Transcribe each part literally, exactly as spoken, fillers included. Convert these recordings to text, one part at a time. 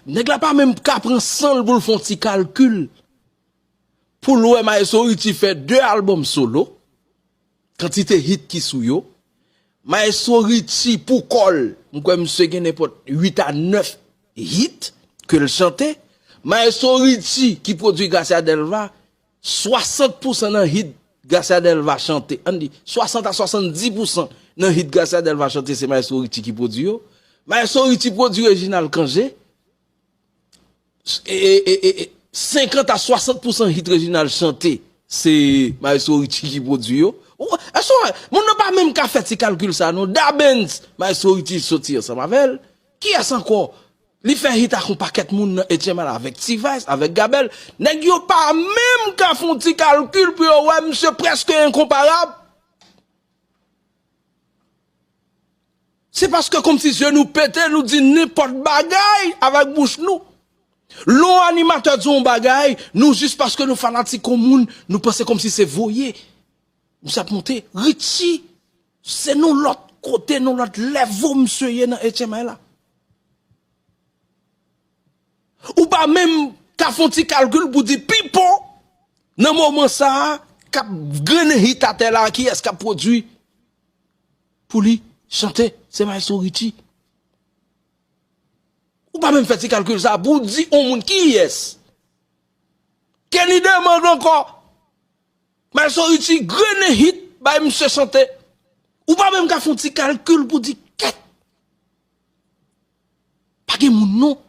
Nèg la pa menm ka pran san l pou l fè yon ti kalkil pou l wè Maestro Richie fè de albòm solo, kantite hit ki sou yo. Maestro Richie pou kò l, m kwè misye gen nenpòt uit a nèf hit ke l chante. Maestro Richie ki pwodui Gracia Delva, swasant pousan nan hit Gracia Delva chante, ann di, swasant a swasanndis pousan nan hit Gracia Delva chante, se Maestro Richie ki pwodui yo. Maestro Richie pwodui Reginald Cangé. E, e, e, e, e, senkant a swasant pousan hit Reginald chante, se Maestro Richie ki pwodui yo. Ou, èske w wè, moun nan pa menm ka fè ti kalkil sa non. Da Benz, Maestro Richie soti ansanm avè l. Kiyès ankò? Li fè hit ak yon pakèt moun nan H M I la, avèk T-Vice, avèk Gabel. Nèg yo pa menm ka fè yon ti kalkil pou yo wè misye prèske enkonparab. Se paske kòmsi zye nou pete, nou di nenpòt bagay avèk bouch nou. Lè yon animatè di yon bagay, nou jis paske nou fanatik yon moun, nou panse kòmsi se voye misye ap monte. Richie, se yon lòt kote, yon lòt level misye ye nan H M I la. Ou pa menm ka fè yon ti kalkil pou di Pipo, nan moman sa a, k ap grennen hit atè la, kiyès k ap pwodui pou li chante, se Maestro Richie. Ou pa menm fè ti kalkil sa a pou w di yon moun kiyès. Kenny Demande ankò. Maestro Richie grennen hit bay misye chante. Ou pa menm ka fè yon ti kalkil pou di kèt. Pa gen moun non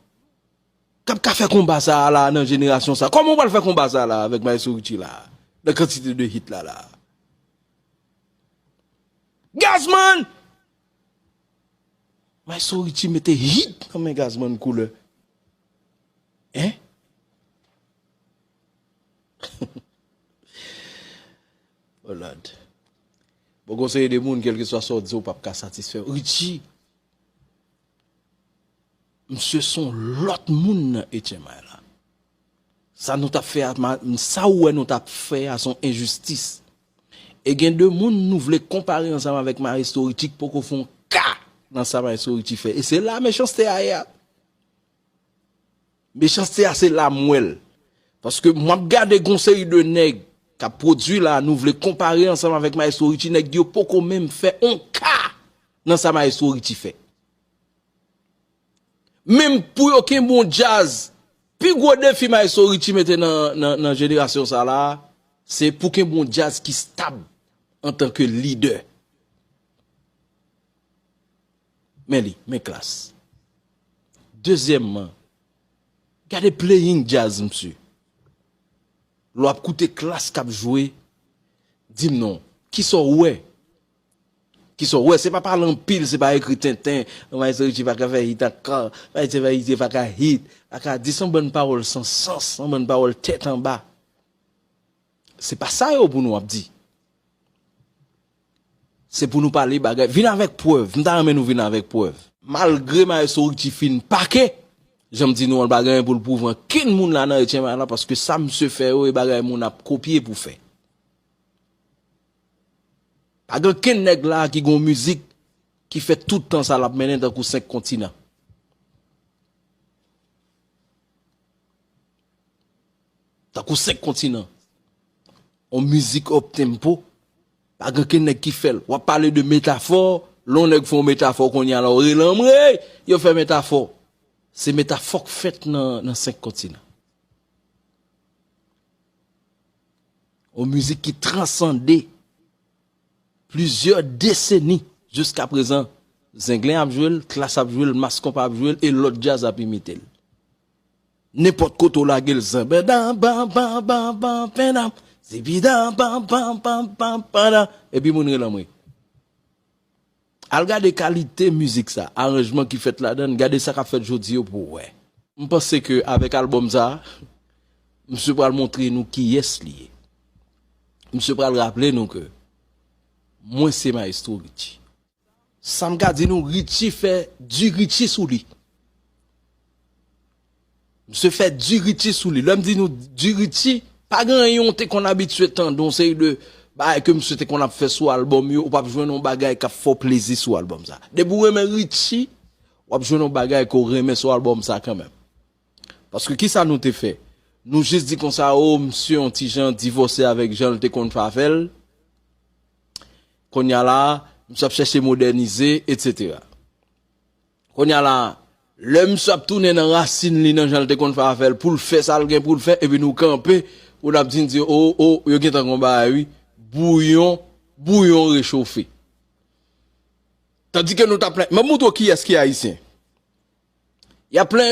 k ap ka fè konba sa a la nan jenerasyon sa. Kòman w pral fè konba sa a la avèk Maestro Richie la? Nan kantite de hit la la. Gazman! Maestro Richie mete hit nan men Gazman koulè. Hein? Oh Lord. Bon, gon seri de moun, kèlkeswa sa w di, w p ap ka satisfè. Richie, misye se yon lòt moun nan H M I la. Sa nou t ap fè a, ma- sa ou wè nou t ap fè a, se yon enjistis. E gen de moun nou vle konpare ansanm avèk Maestro Richie k poko fè yon ka nan sa Maestro Richie fè. E se la mechanste a ye a. Mechanste a se la m wè l. Paske m ap gade gon seri de nèg k ap pwodui la, nou vle konpare ansanm avèk Maestro Richie, nèg yo poko menm fè yon ka nan sa Maestro Richie fè. Menm pou yo kenbe yon djaz, pi gwo defi Maestro Richie mete nan, nan, nan jenerasyon sa la, se pou kenbe yon djaz ki stab antanke lidè. Men li, men Klass. Dezyèmman, gade playing djaz, msye. Lè w ap koute Klass k ap jwe, di m non, kisa w wè? Kisa w wè? Se pa pale anpil, se pa ekri tenten. Non, Maestro Richie pa ka fè hit ankò. Maestro Richie pa ka hit. Pa ka di, se yon bann pawòl san sans, se yon bann pawòl tèt anba. Se pa sa yo pou nou ap di. Se pou nou pale bagay. Vin avèk prèv. M ta renmen nou vin avèk prèv. Malgre Maestro Richie fin pake, jan m di nou an, l pa gen anyen pou l pwouve ankenn moun la nan H M I la, paske sa misye fè yo, e bagay moun ap kopye pou fè. Pa gen okenn nèg la ki gon mizik ki fè tout tan sa l ap mennen tankou Senk Kontinan. Tankou Senk Kontinan. On mizik up tempo. Pa gen okenn nèg ki fè l. W ap pale de metafò, lè yon nèg fè yon metafò kounye a la, w rele anmwey, yo fè metafò. Se metafò k fèt nan, nan Senk Kontinan. On mizik ki transande plizyè deseni jiska prezan. Zenglen ap jwe l, Klass ap jwe l, Mass Konpa ap jwe l, e lòt djaz ap imite l. Nenpòt kote w lage l, zanbendan, ban, ban, ban, ban, pendam, zibidan, ban, ban, ban, ban, pandan, epi moun rele anmwey. Al gade kalite mizik sa, aranjman ki fèt ladan l, gade sa k ap fèt jodi yo pou w wè. M panse ke avèk albòm sa, misye pral montre nou kiyès li ye. Misye pral raple nou ke mwen se Maestro Richie. Sa m ka di nou, Richie fè di Richie sou li. Misye fè di Richie sou li. Lè m di nou di Richie, pa gen anyen w te konn abitye tande, yon seri de bagay ke misye te konn ap fè sou albòm yo, ou p ap jwenn yon bagay k ap fè w plezi sou albòm sa. Depi w renmen Richie, w ap jwenn yon bagay ke w renmen sou albòm sa kanmenm. Paske kisa nou te fè? Nou jis di konsa, o, misye yon ti jan divòse avèk jan l te konn fè avè l. Kounye a la, misye ap chèche modènize, etsetera. Kounye a la, lè misye ap tounen nan rasin li, nan jan l te konn fè avè l, pou l fè sa l gen pou l fè, epi nou kanpe, pou n ap di, di, o, o, yo gentan gon bagay, wi. Bouyon, bouyon rechofe. Tandike nou t ap plen, m ap montre w kiyès ki ayisyen. Y ap plen